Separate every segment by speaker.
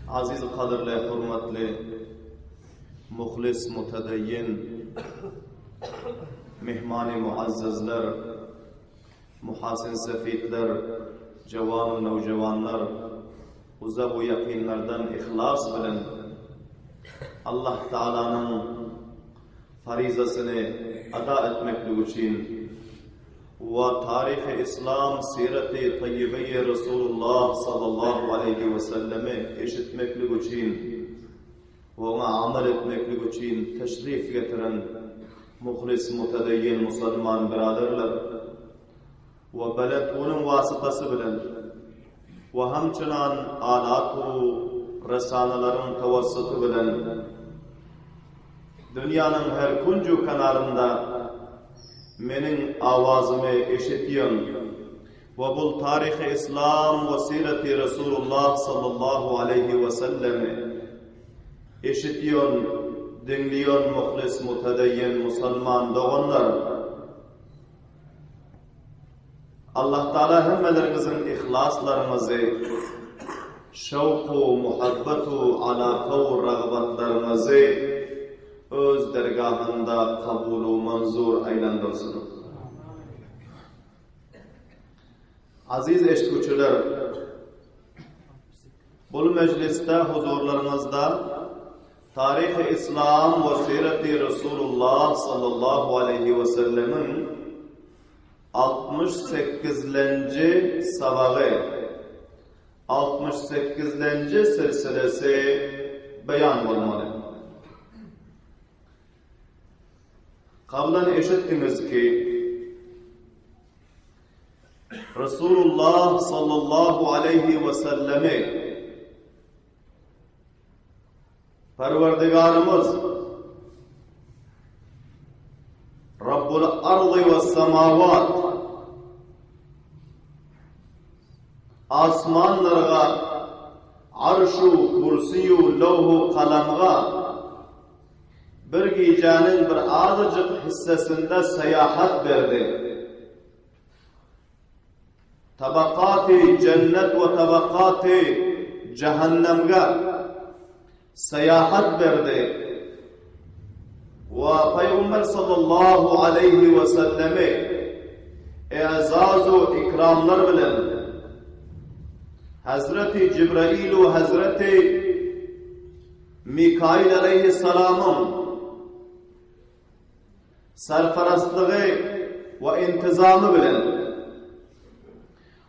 Speaker 1: Aziz gadyrly hurmatly muhlis mutadayyin mehmany muazzazlar muhasin sefitler jawan u nowjawanlar uzak u ýakynlardan yhlas bilen Allah Taalanyň faryzasyny ada etmeklik üçin we taryhy yslam siraty taýýibeýi Resulullah sallallahu aleýhi we sellemi eşitmeklik üçin we oňa amal etmeklik üçin teşrif getiren muhlis mutedeýin musulman biraderler we belentgunyň wasytasy bilen we hamçynan alat-u resanalaryň tawassuty bilen dünýäniň her künju kenarynda meniň awazymy eşitýän we bul taryhy yslam we siraty Resulullah sallallahu aleýhi we sellemi eşitýän, diňleýän muhlis mutedeýin musulman doganlar! Allahtagala hemmeleriňiziň yhlaslaryňyzy, şowku, muhabbatu, alaka-u ragbatlaryňyzy Öz dergahynda kabul-u manzur aýlandyrsyn. Aziz eşitgüçiler! Bul mejlisde huzurlaryňyzda Taryhy Yslam we Siraty Resulullah sallallahu aleýhi we sellemiň 68-lenji sabagy, 68-lenji silsilesi beýan bolmaly. Kablan eşitdiňiz ki, Resulullah sallallahu aleýhi we sellemi Perwerdigarymyz Rabbul ardy we samawat asmanlarga arşu kursiyu lowhu kalamga bir gijäniň bir azajyk hissesinde syýahat berdi. Tabakaty jennet we tabakaty jähennemge syýahat berdi we Pygamber sallallahu aleýhi we sellemi e'zaz-u ikramlar bilen Hazreti Jibrail we Hazreti Mikail aleýhissalamyň sarparastlygy we intizamy bilen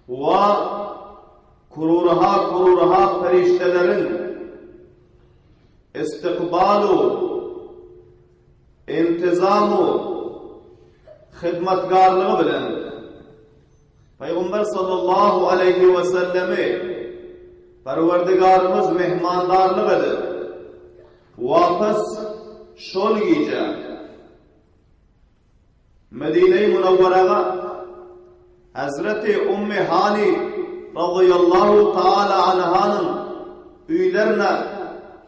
Speaker 1: we kururha-kururha perişdeleriň istikbalu, intizamu, hyzmatgarlygy bilen Pygamber sallallahu aleýhi we sellemi Perwerdigarymyz mehmandarlyk edip, wapas şol gije Medine-i Munawwaraga Hazreti Ummi Hani razyýallahu taala anhanyň öýlerine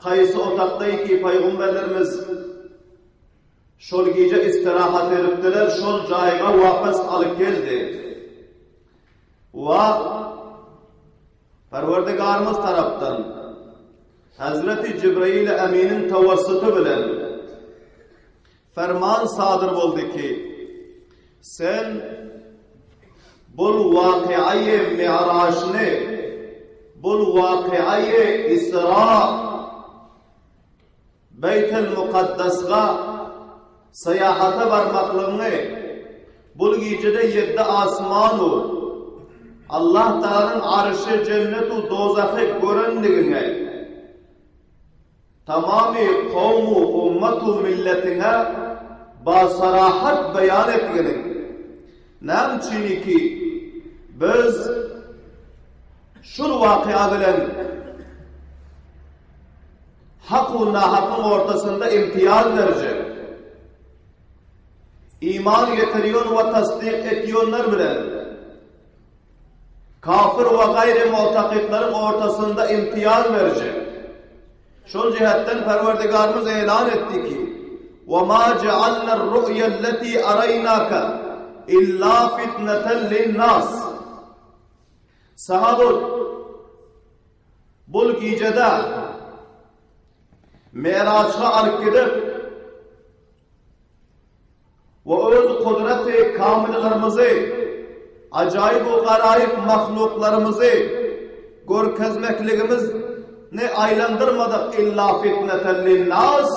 Speaker 1: haýsy otakdaýky pygamberlerimiz Şol gije istirahat edipdiler, şol jaýga wapas alyp geldi. Wa Perwerdigarymyz tarapdan Hazreti Jibrail Eminiň tawassuty bilen ferman sadyr boldy ki, sen bul wakyayy mi'raçny, bul wakyayy Isra Beýtel-Mukaddasga syýahata barmaklygyňy, bul gijede ýeddi asman-u, Allah Tagalaň Arşy, Jennet-u Dozahy görenligiňi, tamamy kowm-u, ummat-u milletiňe ba-sarahat beýan etginiň. Näme üçiniki, biz şul wakyýa bilen Hak u nahakyň ortasynda imtiýaz berjek. Iman getirýän we tasdyk etýänler bilen kafir we gaýry mu'takytlaryň ortasynda imtiýaz berjek. Şol jihetden Perwerdigarymyz elan etdi ki, Wa ma ja'alna ar-ru'ya allati araynaka illa fitnatan lin-nas. Saňa bul Bul gijede. Miraçga alyp gidip we öz kudraty kamyllarymyzy, ajaýyp we garaýyp mahluklarymyzy görkezmekligimiz ni aýlandyrmadyk illa fitneten linnas,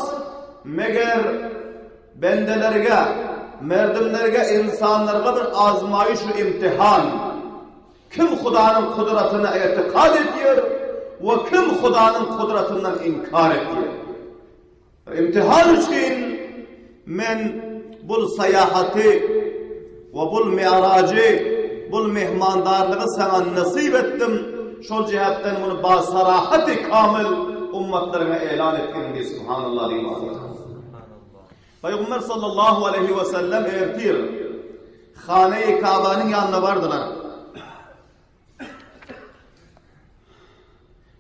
Speaker 1: meger bendelerge, merdimlerge, ynsanlarga bir azmaýyş we imtihan. Kim Hudanyň kudratyna etikat edýär we kim Hudanyň kudratyndan inkar edýär? Imtihan üçin men bul saýahaty we bul mi'rajy, bul mehmandarlygy saňa nasyp etdim, şol jähetden muny ba sarahaty kamyl ummatlaryňa elan etgin diýdi. Subhanallah diýip. Pygamber sallallahu aleýhi we sellem ertir Hane-i Kabanyň ýanyna bardylar.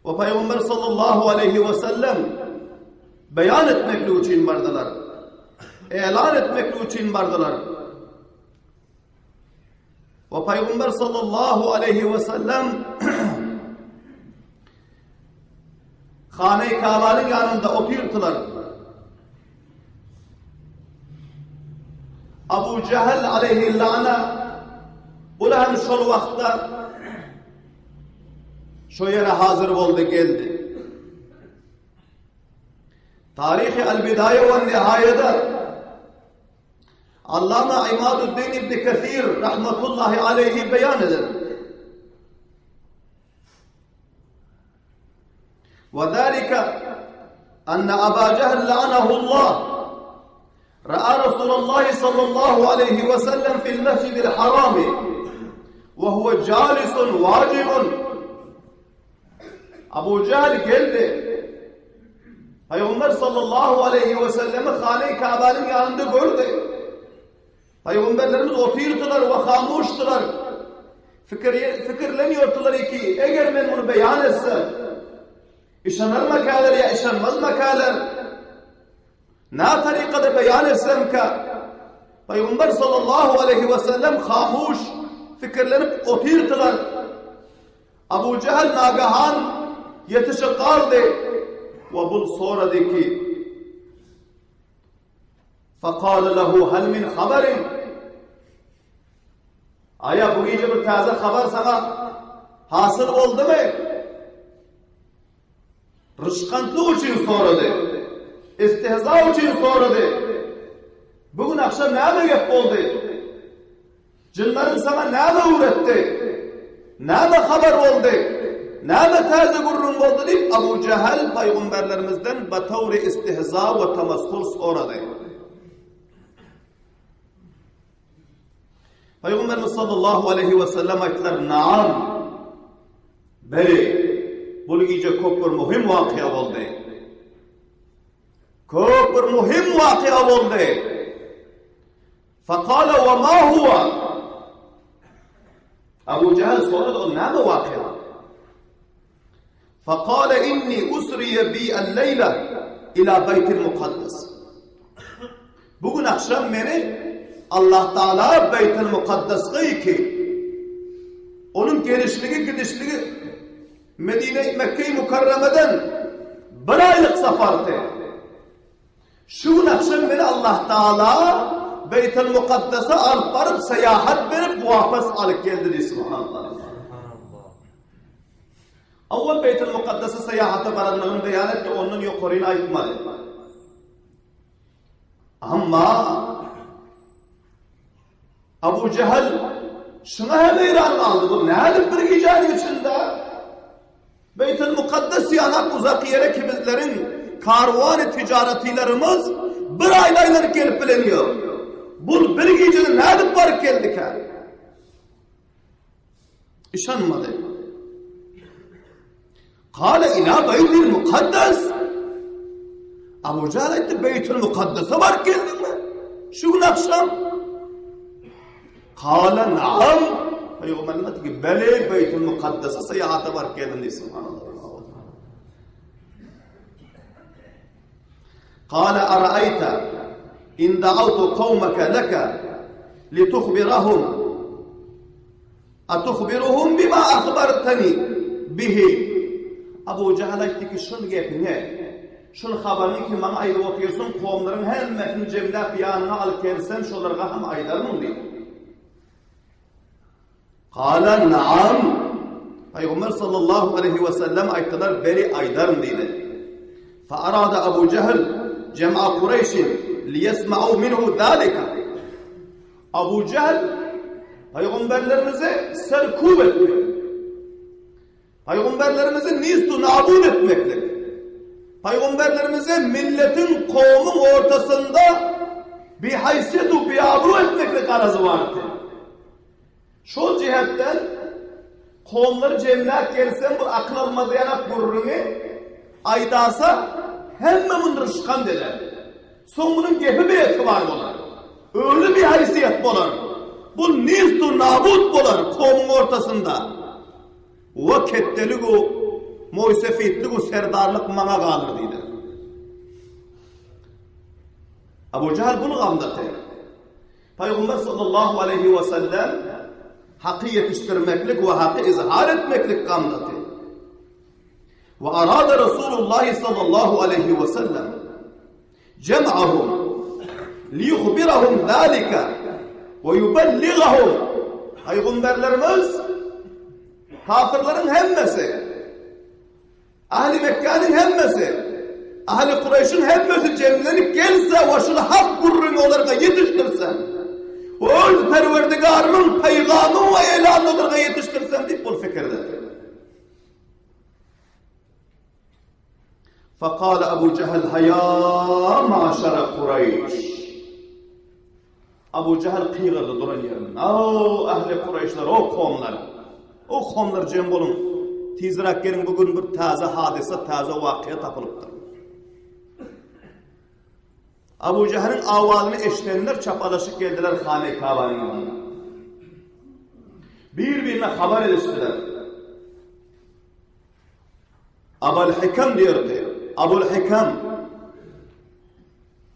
Speaker 1: We Pygamber sallallahu aleýhi we sellem beýan etmeklik üçin bardylar. Elan etmeklik üçin bardylar. We Pygamber sallallahu aleýhi we sellem Hane-i Kabanyň ýanynda otyrdylar. Abu Jahal aleýhi lana bul hem şol wagtda şo ýere hazir boldy geldi. Taryhy Al-Bidaýa we Nihaýada Allama Imaduddin ibn Kesir rahmetullahi aleýhi beýan eder. Ve zalika enne Aba Cehl la'anahullah Ra'a Resulullah sallallahu aleyhi ve sellem fil mescidil harami ve huve calisun vacibun Abu Cehil geldi. Peygamber sallallahu aleyhi ve sellemi Hane-i Kabe'nin yanında gördü. Pygamberlerimiz otyrdylar we hamuşdylar. Fikir, fikirlenýärdiler ki, eger men muny beýan etsem, işanarmykalar ýa işanmazmykalar? Na tarykada beýan etsemkä? Pygamber sallallahu aleýhi we sellem hamuş, fikirlenip otyrdylar. Abu Jehal nagahan ýetişip galdy we bul sorady ki, Fekale lehu hel min haberin Aýa bu gije bir täze habar saňa hasyl boldumy? Ryşkantlyk üçin sorady. Istihza üçin sorady. Bu gün akşam näme gep boldy? Jynlaryň saňa näme öwretdi? Näme habar boldy? Näme täze gürrüň boldy? diýip, Abu Jähel pygamberlerimizden batawry istihza we tamaskur sorady. Pygamberimiz sallallahu aleýhi we sellem aýtdylar, Naam. Beli, bu gije köp bir muhim wakyýa boldy. Köp bir muhim wakyýa boldy. Fekale we ma huwa? Abu Jehal sorady, ol näme wakyýa? Fekale inni usriye bi el-leýle ila Beýtil Mukaddes. Bu gün akşam meni Allah Taala Beýtil Mukaddesge ki onuň gelişligi gidişligi Medine Mekke-i Mukarrameden bir aýlyk sapardy. Şu gün akşam meni Allah Taala Beýtil Mukaddese alyp baryp syýahat berip wapas alyp geldi diýdi subhanallah. Awwal Beýtil Mukaddese syýahata barandygyny beýan etdi, ondan ýokaryny aýtmady. Amma Abu Jehal şuňa hem heýran galdy. Bu nädip bir gijäniň içinde Beýtil Mukaddes ýanak uzak ýere ki bizleriň karwany tijaratýlarymyz bir aýda aýlanyp gelip bilen ýok. Bul bir gijede nädip baryp geldikä? Işanmady. Kale ila Beýtil Mukaddes. Abu Jahl aýtdy, Beýtil Mukaddese baryp geldiňmi? Şu gün akşam. Kale naam. Peygamberimiz aýtdy ki, Bele Beýtil Mukaddese syýahata baryp geldim diýdi. Subhanallah. Kale araayta in da'awtu kawmaka laka litukhbirahum Atuhbiruhum bima ahbartani bihi. Abu Jahal aýtdy ki, şul gepiňe. Şul habaryňy ki maňa aýdyp otyrsyň, kowumlaryň hemmesini jemläp ýanyňa alyp gelsem, şolarga hem aýdarmyň diýdi. Kala naam. Pygamber sallallahu aleýhi we sellem aýtdylar, beri aýdaryn diýdi. Fa arada Abu Jahl jem'a Kureýşin liyesma'u minhu zalika. Abu Jahl pygamberlerimizi serkub etmek. Pygamberlerimizi nistu nabud etmeklik. Pygamberlerimizi milletiň, kowumyň ortasynda bihaýsyýet we biabru etmeklik garazy bardy. Şol jihetden kowumlary jemläp gelsem bu akyl almaz ýanak gürrüňi aýdasa hemme mundan şykand eder. Soň munuň gepi bietibar bolar. Özi bihaýsyýet bolar. Bu nistu nabud bolar kowumyň ortasynda. We ketdelik-u, moýsefitlik-u serdarlyk maňa galar diýdi. Abu Jahl bul gamdaty. Pygamber sallallahu aleýhi we sellem haky ýetişdirmeklik we haky izhar etmeklik gamdaty. We arada Rasulullah sallallahu aleýhi we sellem jem'ahum liyuhbirahum zalika we yuballighahum Pygamberlerimiz kafirleriň hemmesi Ähli Mekgäniň hemmesi, ähli Kureýşiň hemmesi jemlenip gelse we şul hak gürrüňi olarga ýetişdirsem we öz Perwerdigarymyň peýgamy we elanyny olarga ýetişdirsem diýip bul pikirde. Fekale Ebu Jehel haýa maşara Kureýş. Abu Jähl gygyrdy duran ýerinden, O, ähli kureýşler, o kowumlar! O kowumlar jem boluň! Tizräk geliň, bu gün bir täze hadysa, täze wakyýa tapylypdyr. Abu Jähliň awazyny eşidenler çapalaşyp geldiler Hane-i Kabanyň ýanyna. Bir-birine habar edişdiler. Abul Hikam diýerdi. Abul Hikam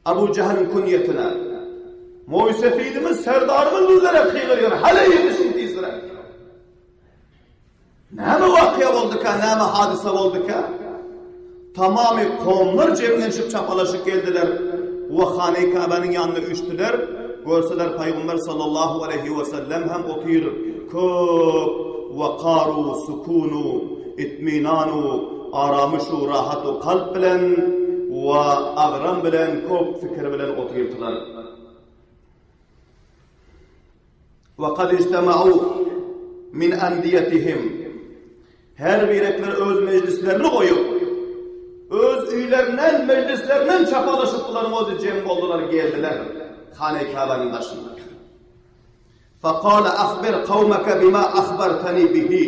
Speaker 1: Abu Jahlyň kunýetine. Moýsefidimiz, serdarymyz bizlere gygyrýar, Hale ýetişiň tizräk. Näme wakyýa bolduka, näme hadysa bolduka? Tamamy kowumlar jemlenişip çapalaşyp geldiler we Hane-i Käbäniň ýanyna üýşdüler. Görseler Pygamber sallallahu aleýhi we sellem hem otyr. Köp wakaru, sukunu, itminanu, aramyşu, rahatu kalp bilen we agram bilen köp fikir bilen otyrdylar. We kad ijtema'u min endiyetihim. Her birekler öz mejlislerini goýup, öz öýlerinden, mejlislerinden çapalaşyp bularyň özi jem boldular, geldiler Hane-i Käbäniň daşyna. Fekale ahbir kawmeke bima ahbarteni bihi.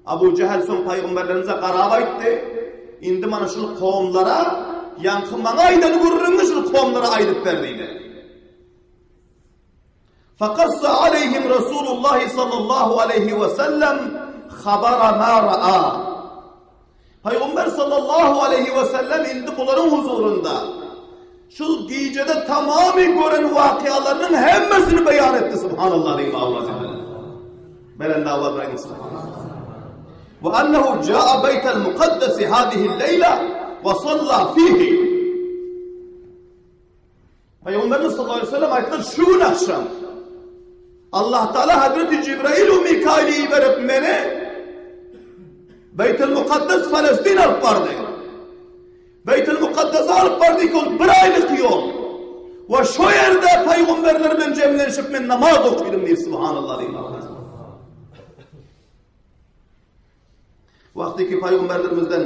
Speaker 1: Abu Jehel soň pygamberlerimize garap aýtdy, Indi mana şul kowumlara ýaňky maňa aýdan gürrüňiňi şul kowumlara aýdyp ber diýdi. Fekassa aleýhim Resulullahi sallallahu aleýhi we sellem habara ma raa. Pygamber sallallahu aleýhi we sellem indi bularyň huzurynda şu gijede tamamy gören wakyalarynyň hemmesini beýan etdi subhanallah diýip awaz bilen. Belende awaz bilen subhanallah. Ve ennehu caa beytel mukaddesi hadihi leýle ve salla fihi. Pygamberimiz sallallahu aleýhi we sellem aýtdylar, şu gün agşam Allah Taala Hazreti Jibrail we Mikaili iberip meni Beýtul Mukaddes Palestin alyp bardy. Beýtul Mukaddese alyp bardy ki, ol bir aýlyk ýol. We şo ýerde pygamberler bilen jemlenişip men namaz okydym diýip subhanallah diýip. Wagty ki pygamberlerimizden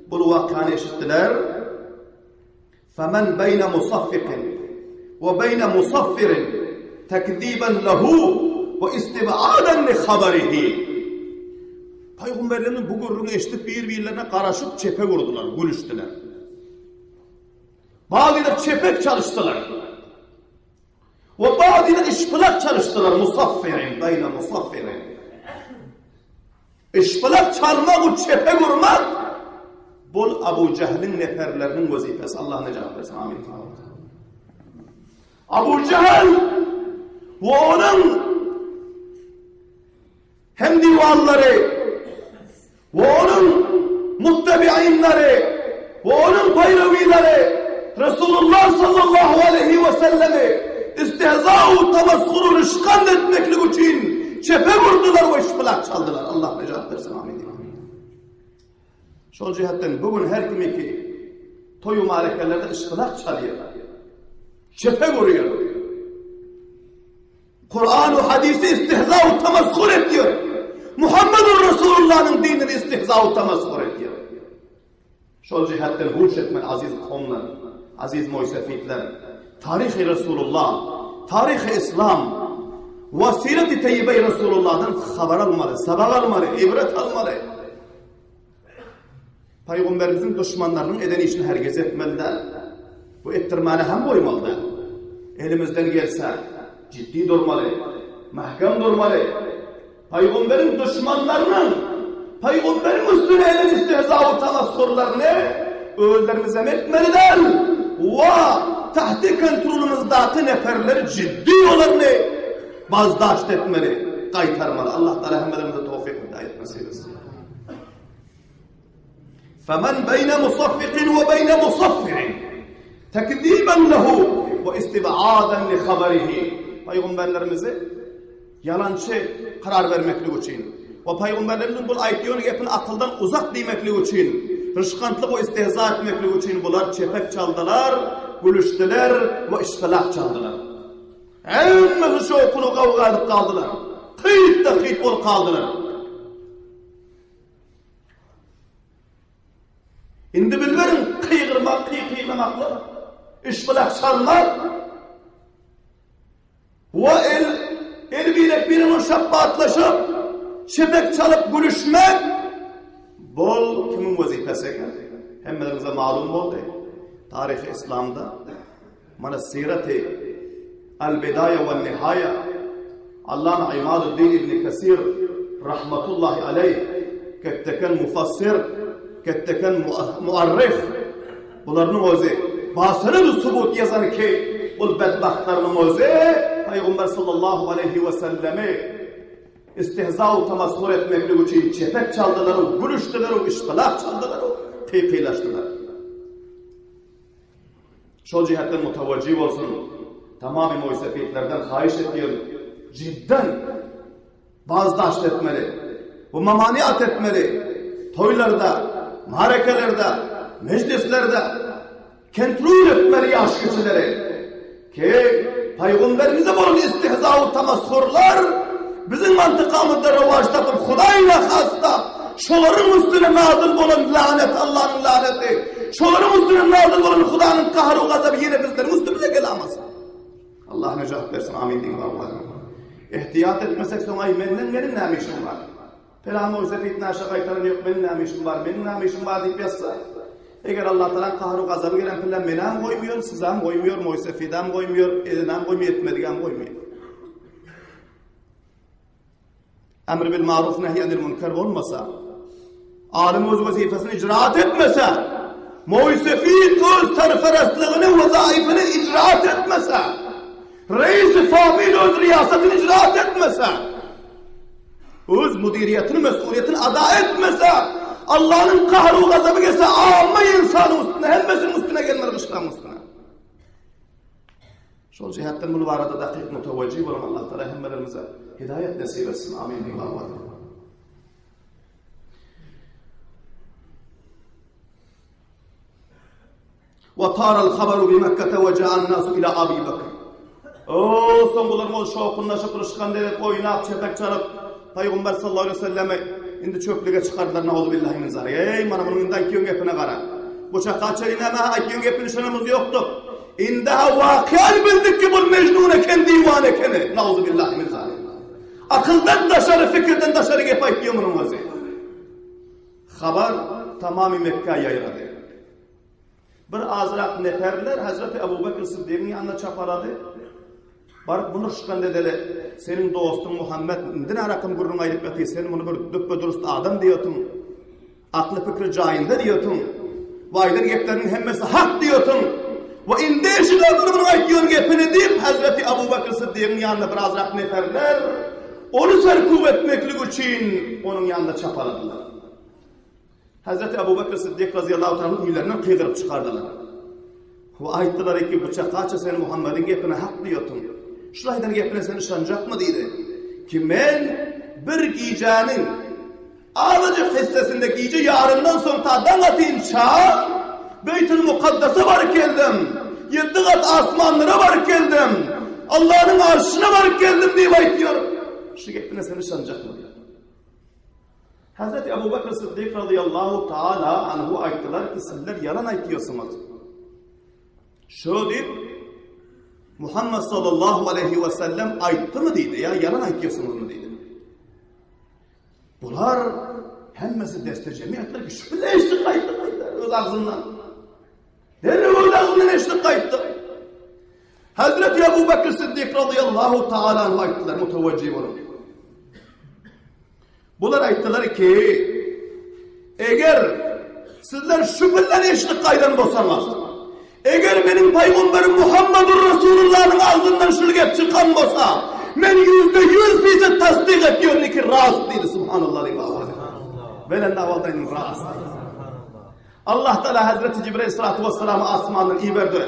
Speaker 1: bu wakany eşitdiler. Femen beýne musaffikin we beýne musaffirin tekziben lehu we istibaden li habarihi. Pygamberlerimiz bu gürrüňi eşidip bir-birlerine garaşyp çepek urdular, gülüşdiler. Bazylary çepek çalyşdylar. We bazylary işpilak çalyşdylar, musaffirin, beýne musaffirin. Işpilak çalmak we çepek urmak bul Abu Jehliň neperleriniň wezipesi. Allah nejat bersin. Amin. Abu Jehl we onuň hem diwanlary we onuň muttebiinleri. we onuň paýrawilary Resulullah sallallahu aleýhi we sellemi istihza-u tamashury rişgand etmeklik üçin çepek urdular we işbilak çaldylar. Allah nejat bersin. Amin. Şol jähetden bu gün her kimiki toý-u marekelerde işbilak çalýar. Çepek urýar. Kuran we hadisi istihza we tamasshur edýär. Muhammedur Resulullanyň dinini istihza we tamasshur edýär. Şol jihetden huş etmeli aziz kowumlar, aziz moýsefitler. Taryhy Resulullah, taryhy Islam we siret-i teýýibe Resulullahdan habar almaly, sabak almaly, ibret almaly. Pygamberimiziň duşmanlarynyň eden işini hergiz etmeli däl. Bu etdirmäne hem goýmaly däl. Elimizden gelse, ciddi durmaly, mähkem durmaly. Pygamberiň duşmanlarynyň Pygamberiň üstüne eden istihza we tamassurlaryny özlerimizem etmeli däl we tahti kontrolymyzdaky neperleri ciddi olaryny bazdaşt etmeli, gaýtarmaly. Allah Taala hemmelerimize towfyk hidaýet nesip etsin. Femen beýne musaffikin we beýne musaffirin tekziben lehu we istibaden li haberihi. Pygamberlerimizi ýalançy karar bermeklik üçin we pygamberlerimiziň bul aýtýan gepini akyldan uzak diýmeklik üçin, rişgantlyk we istihza etmeklik üçin bular çepek çaldylar, gülüşdiler we işgylak çaldylar. Hemmesi şowkuny gawga edip galdylar. Kyt-da-kyt bolup galdylar. Indi bilmerin kygyrmak, kykylamaklyk, işbilak çalmak we el el birek birine şapbatlaşyp, çepek çalyp gülüşmek bol kimiň wezipesi eken? Hemmelerimize malum boldy. Taryhy islamda Mana Sireti Al-Bidaýa we-Nihaýa Allama Imaduddin ibn Kesir rahmatullahi aleýh ketdeken mufassir, ketdeken muarrih bularynyň özi basyryl subut ýazan ki, bul bedbahtlarynyň özi Pygamber sallallahu aleýhi we sellemi istihza we tamashur etmeklik üçin çepek çaldylar, gülüşdiler, işgylak çaldylar, kykylaşdylar. Şol jihetden mutawajjy bolsun. Tamamy moýsefitlerden haýyş etýän, jidden bazdaşt etmeli we mamaniat etmeli. Toýlarda, marekelerde, mejlislerde kentrul etmeli ýaş kiçileri. Ki, Pygamberimize bolan istihza we tamashurlar biziň mantykamyzda rowaç tapyp, Hudaý nahasta şolaryň üstüne nazyl bolan lanet, Allanyň laneti, şolaryň üstüne nazyl bolan Hudanyň gahary we gazaby ýene bizleriň üstümize gelamasyn. Allah nejat bersin, amin diýiň wagwaýyň. Ehtiyat etmesek soň aý menden meniň näme işim bar? Pelan bolsa fitne aşa gaýtaran ýok meniň näme işim bar, meniň näme işim bar diýip ýatsa, eger Allatalaň gahary gazaby gelen pille menem goýmaýar, sizem goýmaýar, moýsefidem goýmaýar, edenem goýmaýar, etmedigem goýmaýar. Emr bil maruf nehy anil münker bolmasa, alym öz wezipesini icraat etmese, moýsefid öz serperestligini, wezaifini icraat etmese, Reisi famil öz riýasatyny icraat etmese, öz müdiriýetini, mesuliýetini ada etmese, Allanyň gahary we gazaby gelse, amma ynsanyň üstüne, hemmesiniň üstüne gelmeli gyşlagyň üstüne. Şol jihetden bu barada dakyk mutawajjih bolan Allah Taala hemmelerimize hidaýet nesip etsin. Amin. Allahu akbar. Wa taral habaru bi Mekkete we ja'an nasu ila Abi Bekr. O soň bular ol şowhunlaşyp rysgan edip oýnap çepek çalyp Pygamber sallallahu aleyhi ve sellemi indi çöplüge çykardylar nauzubillahi min zalik. Eý mana munuň indi aýtýan gepine gara. Bu çaka çenli näme aýtýan gepini şonamyz ýokdy. Indi ha wakyany bildik ki bu mejnun eken diwan ekeni. Nauzubillahi min zalik. Akyldan daşary fikirden daşary gep aýtýan munuň özi. Habar tamamy Mekkä ýaýrady. Bir azrak neferler Hazreti Ebu Bekr Syddygyň ýanyna çapalady. Baryp muny rysgan edeli, seniň dostuň Muhammet indi närakym gürrüň aýdyp ýatyr, sen muny bir düpbe-dürüst adam diýotyň, akly pikri jaýynda diýotyň, bu aýdan gepleriniň hemmesi hak diýotyň. We indi eşiderler munuň aýtýan gepini diýip, Hazreti Ebu Bekr Syddygyň ýanyna bir azrak neferler ony serkup etmeklik üçin onuň ýanyna çapaladylar. Hazreti Abu Bekr Siddik razyýallahu taala öýlerinden gygyryp çykardylar. We aýtdylar ki, bu çakaça sen Muhammediň gepine hak diýotyň. Şul aýdan gepine sen yşanjakmy diýdi. Ki men bir gijäniň azajyk hissesinde gije ýaryndan soň ta daň atynça Beýtül Mukaddese baryp geldim. Ýedi gat asmanlara baryp geldim. Allanyň arşyna baryp geldim diýip aýtýar. Şu gepine sen yşanjakmy diýdi. Hazreti Ebu Bekr Siddik razyýallahu taala anhu aýtdylar ki, sizler ýalan aýtýarsyňyz. Şo diýip, Muhammed sallallahu aleyhi ve sellem aýtdymy diýdi, ýa ýalan aýtýarsyňyzmy diýdi. Bular hemmesi deste-jemi aýtdylar ki, şu bile eşitdik gaýtdyk aýtdylar öz agzyndan. Derrew öz agzyndan eşitdik gaýtdyk. Hazreti Ebu Bekr Siddik razyýallahu taala anhu aýtdylar, mutawajjih boluň. Bular aýtdylar ki, eger sizler şu bilen eşidip gaýdan bolsaňyz, eger meniň paýgamberim Muhammedur Resulullahnyň agzyndan şul gep çykan bolsa, men 100% fiýsat tasdyk etýärin ki rast diýdi subhanallah diýip awazy. Belende awazda aýdyň rast. Allah Teala Hazreti Jibril salatu vesselamy asmandan iberdi.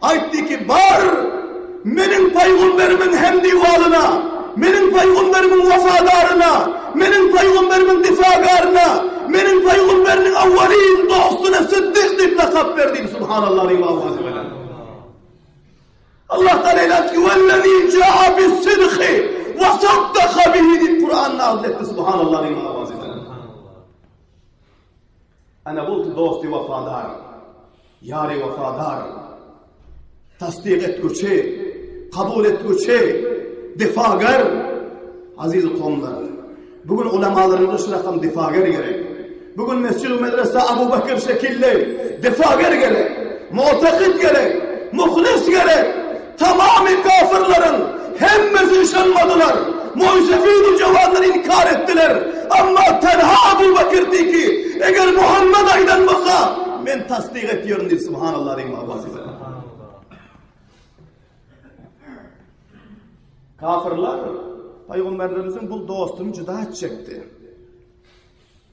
Speaker 1: Aýtdy ki, Bar, meniň pygamberimiň hemdiwalyna, meniň pygamberimiň wefadaryna, meniň pygamberimiň difagaryna, meniň pygamberiniň awwalin dostuna Siddik diýip lakap ber diýdi. Subhanallah diýip awazy bilen. Allah Teala eýledi ki, "Wellezî câa bis-sidki we saddaka bihi" diýip Kur'an nazil etdi. Subhanallah diýip awazy bilen. Ana bul dosty wefadar. Ýary wepadar, tasdyk etgüçi, kabul etgüçi, difager, aziz kowumlar. Bu gün ulamalarymyza şu rakam difager gerek. Bu gün mesjid-i medrese Abu Bekir şekilli difager gerek. Mu'takid gerek, muhlis gerek. Tamamy kafirleriň hemmesi yşanmadylar. Mu'jefin jawanlar inkar etdiler. Amma tenha Abu Bekir diýdi ki, eger Muhammed aýdan bolsa, men tasdyk etýärin diýdi. Subhanallah diýip awazy bilen. Kafirler paýgamberlerimiziň bu dostuny juda etjekdi.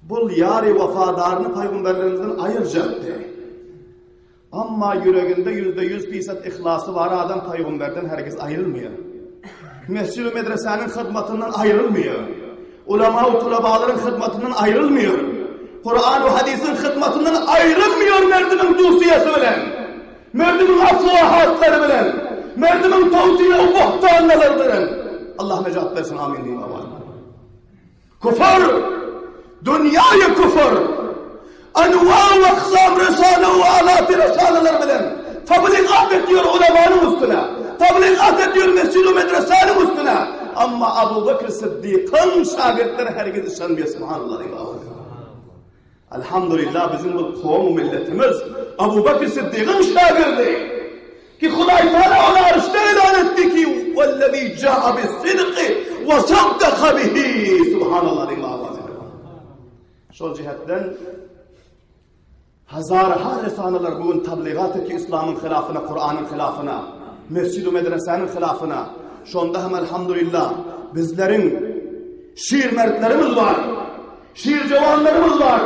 Speaker 1: Bul ýary wefadaryny paýgamberlerimizden aýyrjakdy. Amma ýüreginde 100% pisat yhlasy bar adam paýgamberden hergiz aýrylmaýar. Mesjid we medresäniň hyzmatyndan aýrylmaýar. Ulama we tulabalaryň hyzmatyndan aýrylmaýar. Kuran we hadysyň hyzmatyndan aýrylmaýar merdimiň dusyýasy bilen. Merdimiň aswahatlary bilen. Merdimiň tawtiýe we buhtanlary bilen. Allah nejat bersin amin diýip awaz. Küfür, dünýäýi küfür, anwa we aksam risale we alaty risaleler bilen tabligat etýär ulamanyň üstüne, tabligat etýär mesjid we medresäniň üstüne. Amma Abu Bekr Siddikyň şagirtleri hergiz yşanmaýar, subhanallah diýip awaz. Elhamdülillah biziň bu kowum milletimiz Abu Bekr Siddigyň şagirdi. Ki Hudaý Teala ony arşda elan etdi ki wellezî câa bis-sidki we saddaka bihi. Subhanallah diýip awaz edip. Şol jihetden hazarha risaleler bu gün tabligat etdi İslamyň hilafyna, Kuranyň hilafyna, mesjid we medresäniň hilafyna. Şonda hem elhamdülillah bizleriň şir mertlerimiz bar. Şir jowanlarymyz bar.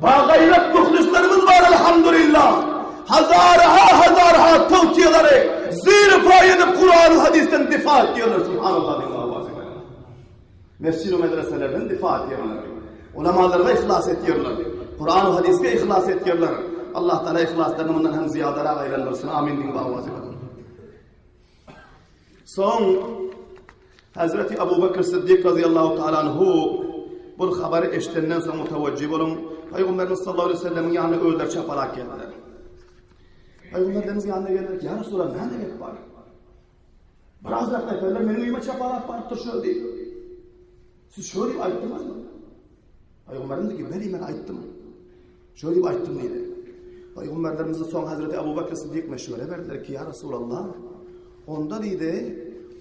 Speaker 1: Bagaýrat muhlislerimiz bar elhamdülillah. Hazarha hazarha tawtiýalary zir paý edip Kurany hadysdan difa etýärler subhanallah diýip awazy bilen. Mesjid we medreselerden difa etýärler. Ulamalara ihlas etýärler. Kurany hadysga ihlas etýärler. Allah Taala ihlaslaryny mundan hem zyýadarak aýlandyrsyn. Amin diýip awazy bilen. Soň Hazreti Abu Bekr Siddik razyýallahu taala anhu bu habary eşidenden soň mutawajjih boluň. Pygamberimiz sallallahu aleyhi ve sellemiň ýanyna özleri çapalak geldiler. Pygamberimiz ýanyna geldiler. Ýa Resulallah, näme gep bar? Biraz wagt meniň öýüme çapalak barypdyr şu diýip. Siz şöyle diýip aýtdyňyzmy? Pygamberimiz diýdi, Beli men aýtdym. Şöyle diýip aýtdym diýdi. Pygamberlerimize soň Hazreti Abu Bakr Siddik meşwere berdiler ki, Ya Resulallah, onda diýdi,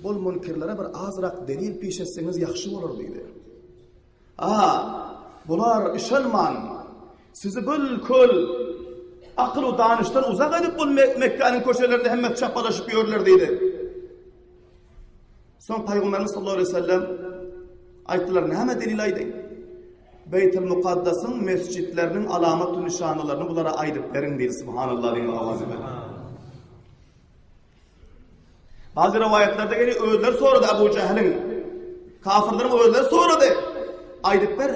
Speaker 1: bol münkirlere bir azrak delil piş etseňiz ýagşy bolar diýdi. A, bular işanman, sizi bül-kül akyl we danyşdan uzak edip bu Mekgäniň köçelerinde hemme çapalaşyp ýörler diýdi. Soň Pygamberimiz sallallahu aleyhi ve sellem aýtdylar, näme delil aýdaýyn? Beýtil Mukaddasyň mesjitleriniň alamat-u nyşanalaryny bulara aýdyp beriň diýdi. Subhanallah diýip owazy bilen. Bazı rivayetlarda geliyor özleri sorady Ebu Cehil'in. Kafirlerin özleri sorady. Aýdyp ber.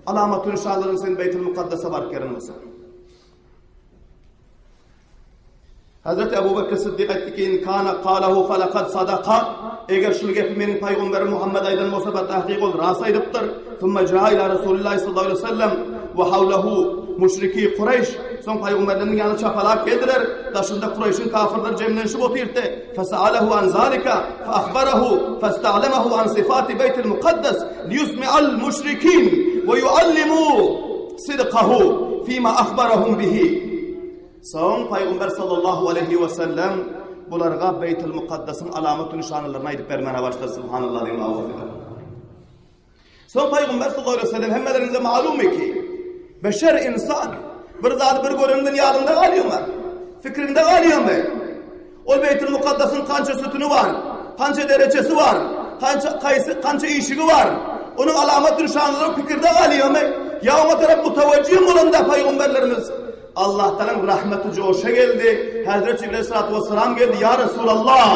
Speaker 1: Alamat-u nyşanlaryny sen Beýtil Mukaddasa baryp gelen bolsa. Hazreti Ebu Bekir Siddik aýtdy ki, In kana qalahu falakad sadaka. Eger şul gepi meniň paýgamberim Muhammed aýdan bolsa, bir tahkyk ol ras aýdypdyr. Thumma jaa ila Rasulillahi sallallahu aleyhi ve sellem ve havlehu müşriki Kureyş. Soň paýgamberleriniň ýanyna çapalap geldiler. Daşynda Kureýşiň kafirleri jemlenişip otyrdy. Fesaalehu an zalika fe ahbarahu festa'lemahu an sifati beýtil mukaddes liyusmi'al müşrikin ve yuallimu sidqahu fima ahbarahum bihi. Soň Pygamber sallallahu aleýhi we sellem bularga Beýtul Mukaddasyň alamat nyşanalaryny aýdyp bermäne başlady subhanallah diýip awaz bilen. Soň Pygamber sallallahu aleýhi we sellem hemmeleriňize malum ki beşer insan bir zady bir görenden ýadynda galýarmy? Fikrinde galýarmy? Ol Beýtul Mukaddasyň kança sütüni bar, kança derejesi bar, kança kaýsy kança işigi bar. Onuň alamat nyşanlary pikirde galýarmy? Ýa oňa tarap mutawajjih bolanda pygamberlerimiz Allahtalaň rahmeti joşa geldi. Hazreti Jibril aleyhissalatu vesselam geldi. Ýa Resulallah,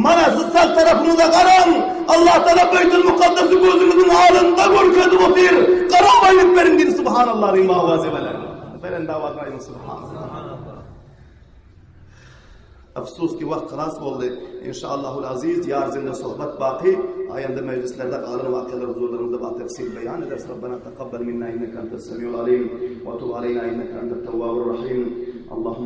Speaker 1: mana siz sag tarapyňyza garaň. Allahtala Beýtul Mukaddasy gözüňiziň alynda görkezip otyr. Garap aýdyp beriň diýdi. Subhanallah diýip awazy bilen. Belent awazda aýdyň Subhanallah. Afsus ki wagt halas boldy. Inşaallahul aziz ýar zinde sohbet baky. Aýanda mejlislerde galan wakalary huzurlaryňyzda ba tefsil beýan ederis. Rabbena takabbal minna inneke entes semiul alim we tub aleyna inneke entet tewwabur rahim. Allahumma.